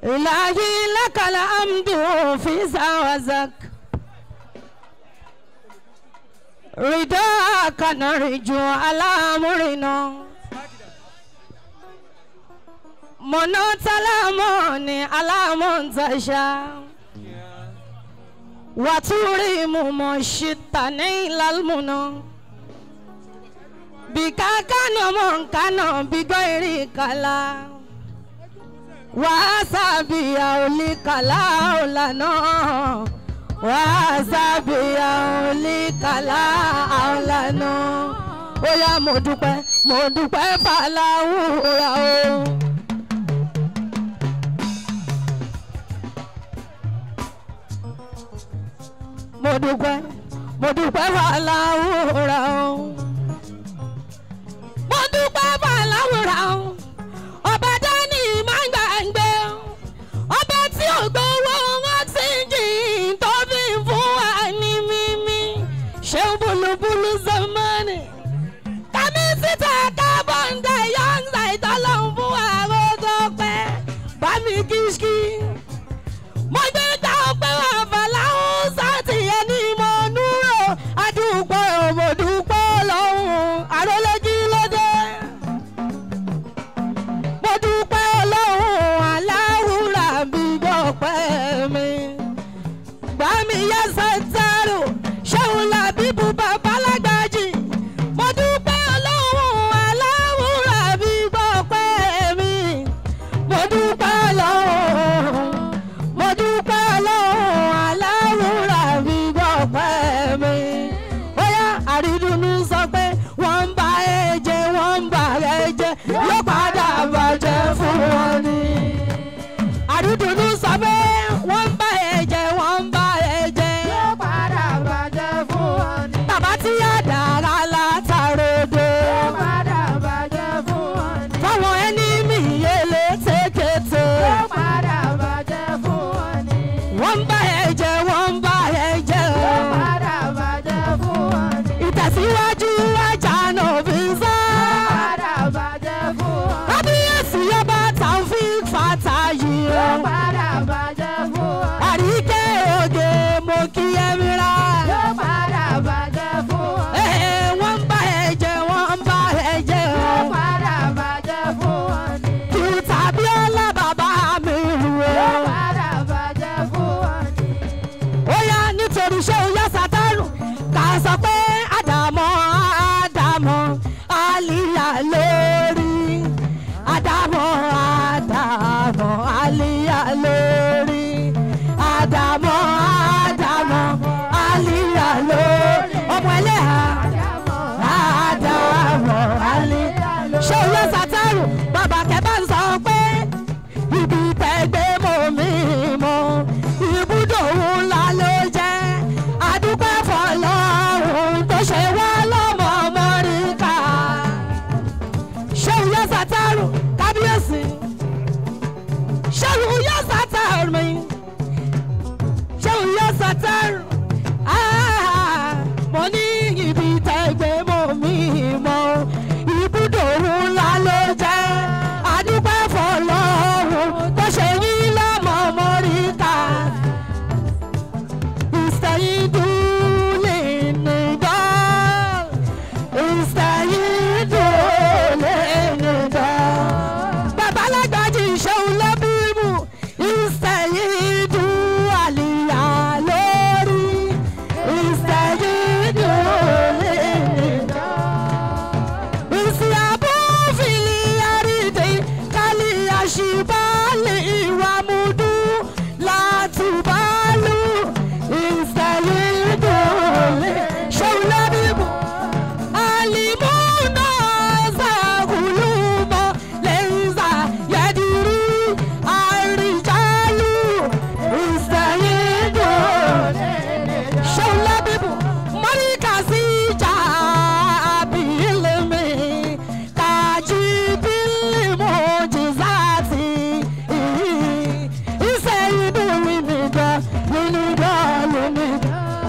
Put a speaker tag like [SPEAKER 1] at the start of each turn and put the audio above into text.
[SPEAKER 1] إلهي لك الحمد في زوزك رضاك نرجو على أمرنا منتلمون على منتشا وتريم مشتني للمنى بك كان من كان بغير كلام واسابيا اولي كلا اولنا واسابيا اولي كلا اولنا ó yá mo dúpẹ́ mo dúpẹ́ fàlàwúrà o. Mo dúpẹ́ mo dúpẹ́ fàlàwúrà o. Mo dúpẹ́ fàlàwúrà o. Ọba dání máa ń gbàgbé ọba tí ò gbowó oxygen tó fi fún wa ní mímí ṣé búlúbúlú zamani kàmí síta carbon dioxide tọ́lọ́hún fún wa kó tó pẹ́ bá mi kíṣkí. Mo gbé ta ọpẹ́ wà fàlàhùn sáàtì ẹni mo núrò àdúpẹ́ òmòdúpẹ́ lọ́hùn àrólẹ́jì lóde. Mo dúpẹ́ Ọlọ́run aláwùrà bí gbọ́pẹ́ mi. Gbà mí yá sẹ́ńtẹ́rù ṣéun làbíbù bàbá lágbàjì. Mo dúpẹ́ Ọlọ́run aláwùrà bí gbọ́pẹ́ mi. Mo dúpẹ́ Ọlọ́run mo dúpẹ́ Ọlọ́run aláwùrà bí gbọ́pẹ́ mi. Ó yá àrídùnnú sọ pé wọ́n ń bá ẹ jẹ wọ́n ń bá ẹ jẹ yóò padà bàjẹ́ fún wọn ni. Àrídùnnú sọ pé wọ́n ń bá ẹ jẹ wọ́n ń bá ẹ jẹ.
[SPEAKER 2] Yóò padà bàjẹ́ fún wọn ni.
[SPEAKER 1] Bàbá tí yá dára látàrodo.
[SPEAKER 2] Yóò padà bàjẹ́ fún wọn ni.
[SPEAKER 1] Fáwọn ẹni mi yẹlé tékété.
[SPEAKER 2] Yóò padà bàjẹ́ fún wọn ni.
[SPEAKER 1] Wọ́n ń bá ẹ jẹ wọ́n ń bá ẹ jẹ.
[SPEAKER 2] Yóò padà bàjẹ́ fún wọn ni.
[SPEAKER 1] Ìtẹ̀síwájú ajá náà fi ń sá.
[SPEAKER 2] Yóò padà bàjẹ́ fún wọn ni.
[SPEAKER 1] Kábíyèsí ọba Taofik Fatayi.
[SPEAKER 2] Yóò padà bàjẹ́ fún wọn ni.
[SPEAKER 1] Àríkẹ́ òde mo kí ẹ mìíràn.
[SPEAKER 2] Yóò padà bàjẹ́ fún wọn ni.
[SPEAKER 1] Wọ́n ń bá ẹ jẹ wọ́n ń bá ẹ jẹ.
[SPEAKER 2] Yóò padà bàjẹ́ fún wọn ni.
[SPEAKER 1] Kì tàbí ọlá bàbá mi rù
[SPEAKER 2] Yóò
[SPEAKER 1] ọ́.
[SPEAKER 2] padà bàjẹ́ fún wọn ni.
[SPEAKER 1] Ó yá nítorí ṣé ó yá Sátánù ká sọ pé Ádámọ̀ Ádámọ̀ Àlìyá lórí. Ádámọ̀ Ádámọ̀ Àlìyá lórí.